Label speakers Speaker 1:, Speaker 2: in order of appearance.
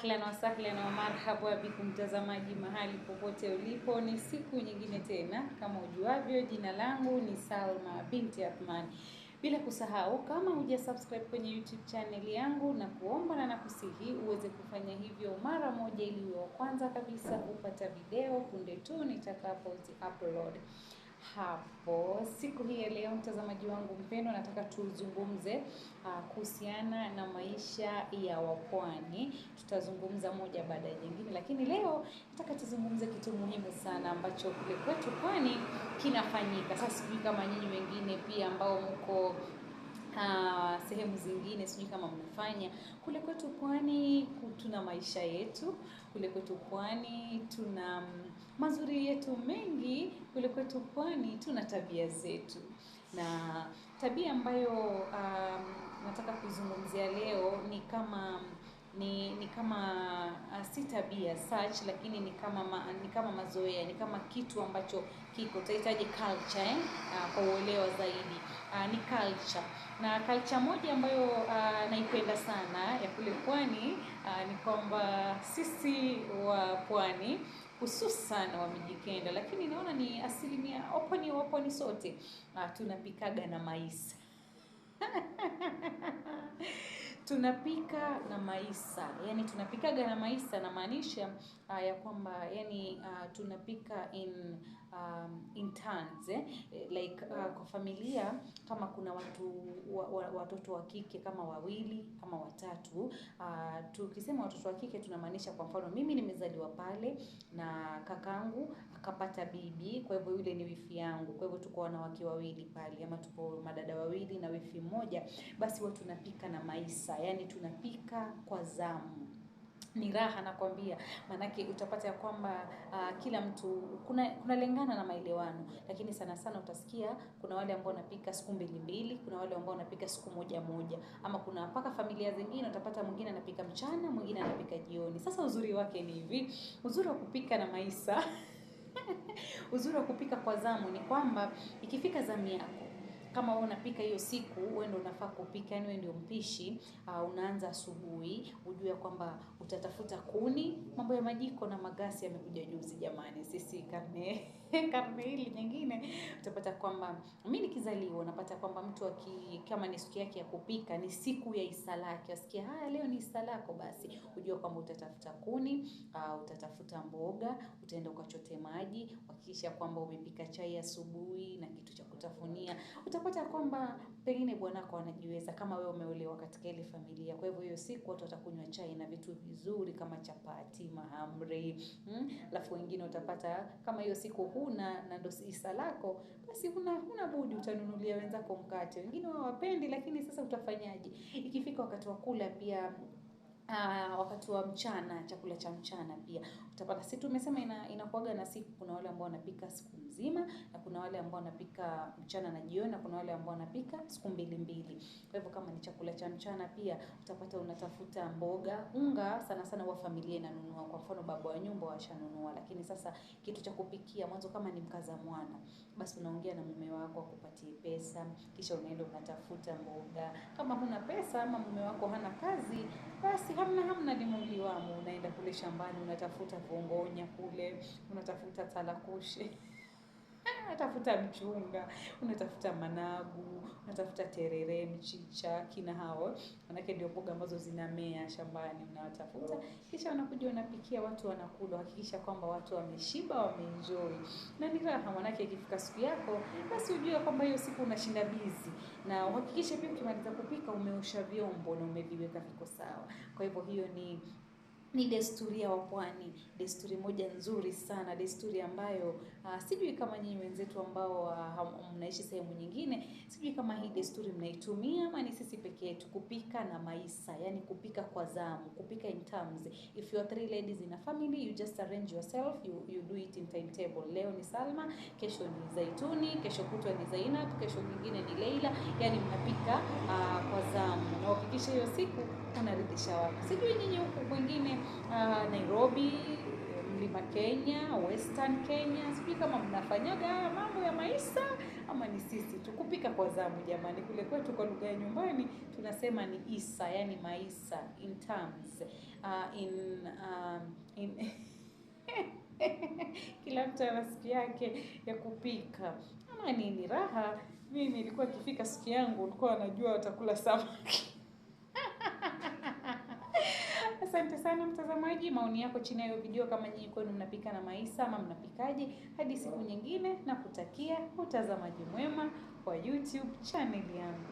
Speaker 1: Ahlan wa sahlan wa marhaba bikum mtazamaji mahali popote ulipo, ni siku nyingine tena. Kama ujuavyo, jina langu ni Salma binti Athman. Bila kusahau, kama huja subscribe kwenye YouTube channel yangu, na kuomba na nakusihi uweze kufanya hivyo mara moja, ili uwe wa kwanza kabisa kupata video punde tu nitakapozi upload hapo. Siku hii ya leo, mtazamaji wangu mpendwa, nataka tuzungumze kuhusiana na maisha ya wapwani. Tutazungumza moja baada ya nyingine, lakini leo nataka tuzungumze kitu muhimu sana ambacho kule kwetu pwani kinafanyika. Sasa sijui kama nyinyi wengine pia ambao mko sehemu zingine, sijui kama mnafanya. Kule kwetu pwani tuna maisha yetu, kule kwetu pwani tuna mazuri yetu mengi, kule kwetu pwani tuna tabia zetu, na tabia ambayo nataka kuizungumzia leo ni kama si tabia such, lakini ni kama mazoea, ni kama kitu ambacho kiko tutahitaji culture, eh? Kwa uelewa zaidi, ni culture. Na culture moja ambayo naipenda sana ya kule pwani ni kwamba sisi wa pwani, hususan wa Mijikenda, lakini naona ni asilimia wapwani, wapwani sote, tunapikaga na maisa. Tunapika na maisa, yani tunapikaga na maisa, namaanisha ya kwamba yani tunapika in turns, eh? Like kwa familia kama kuna watoto wa kike kama wawili ama watatu. Tukisema watoto wa kike tunamaanisha, kwa mfano, mimi nimezaliwa pale na kakangu akapata bibi, kwa hivyo yule ni wifi yangu, kwa hivyo tuko wanawake wawili pale ama tuko madada wawili na wifi mmoja, basi huwa tunapika na maisa, yani tunapika kwa zamu. Ni raha, nakwambia, maanake utapata ya kwamba kila mtu kunalingana na maelewano, lakini sana sana utasikia kuna wale ambao wanapika siku mbili mbili, kuna wale ambao wanapika siku moja moja, ama kuna mpaka familia zingine utapata mwingine anapika mchana, mwingine anapika jioni. Sasa uzuri wake ni hivi, uzuri wa kupika na maisa, uzuri wa kupika kwa zamu ni kwamba ikifika zamu yako, kama wewe unapika hiyo siku, wewe ndio unafaa kupika, yani wewe ndio mpishi. Unaanza asubuhi, ujue kwamba utatafuta kuni. Mambo ya majiko na magasi yamekuja juzi, jamani. Sisi karne hili nyingine, utapata kwamba mimi nikizaliwa, unapata kwamba mtu kama ni siku yake ya kupika, ni siku ya isa lake, wasikia, "Haya, leo ni isa lako," basi ujue kwamba utatafuta kuni, utatafuta mboga, utaenda ukachote maji, hakikisha kwamba umepika chai asubuhi na kitu cha kutafunia. Utapata kwamba pengine bwanako anajiweza kama wewe umeolewa katika ile familia. Kwa hivyo hiyo siku watu watakunywa chai na vitu vizuri kama chapati, mahamri. Alafu wengine utapata kama hiyo siku huna na ndo isa lako, basi huna budi, utanunulia wenzako mkate. Wengine wao hawapendi, lakini sasa utafanyaje? Ikifika wakati wa kula pia, wakati wa mchana, chakula cha mchana pia utapata, si tumesema inakuwaga na siku, kuna wale ambao wanapika siku mzima na kuna wale ambao wanapika mchana na jioni na kuna wale ambao wanapika siku mbili mbili. Kwa hivyo kama ni chakula cha mchana pia utapata unatafuta mboga, unga sana sana huwa familia inanunua. Kwa mfano baba wa nyumba washanunua, lakini sasa kitu cha kupikia mwanzo, kama ni mkaza mwana, basi unaongea na mume wako akupatie pesa, kisha unaenda unatafuta mboga. Kama huna pesa ama mume wako hana kazi, basi hamna hamna limuliwamu, unaenda kule shambani unatafuta vongonya kule, unatafuta talakushe, unatafuta mchunga, unatafuta managu, unatafuta terere, mchicha, kina hao, manake ndio mboga ambazo zinamea shambani, unawatafuta, kisha unakuja unapikia watu wanakula. Hakikisha kwamba watu wameshiba, wameenjoy, na ni raha, manake ikifika siku yako, basi ujue kwamba hiyo siku unashinda busy, na uhakikishe pia ukimaliza kupika umeosha vyombo na umeviweka viko sawa. Kwa hivyo hiyo ni desturi ya wapwani, desturi moja nzuri sana, desturi ambayo sijui kama nyinyi wenzetu ambao mnaishi sehemu nyingine, sijui kama hii desturi mnaitumia ama ni sisi peke yetu, kupika na maisa, yani kupika kwa zamu, kupika in terms. If you are three ladies in a family, you just arrange yourself, you do it in timetable. Leo ni Salma, kesho ni Zaituni, kesho kutwa ni Zainab, kesho nyingine ni Leila, yani mnapika kwa zamu, na uhakikishe hiyo siku Unaridhisha watu. Sijui nyinyi huku kwingine, Nairobi, Mlima Kenya, Western Kenya, sijui kama mnafanyaga haya mambo ya maisa ama ni sisi tu kupika kwa zamu. Jamani, kule kwetu kwa lugha ya nyumbani tunasema ni isa, yani maisa in terms in kila mtu ana siku yake ya kupika ama nini raha. Mimi nilikuwa ikifika siku yangu nilikuwa najua watakula samaki. Asante sana mtazamaji, maoni yako chini ya hiyo video kama nyinyi kwenu mnapika na maisa ama mnapikaje. Hadi siku nyingine, na kutakia utazamaji mwema kwa YouTube channel yangu.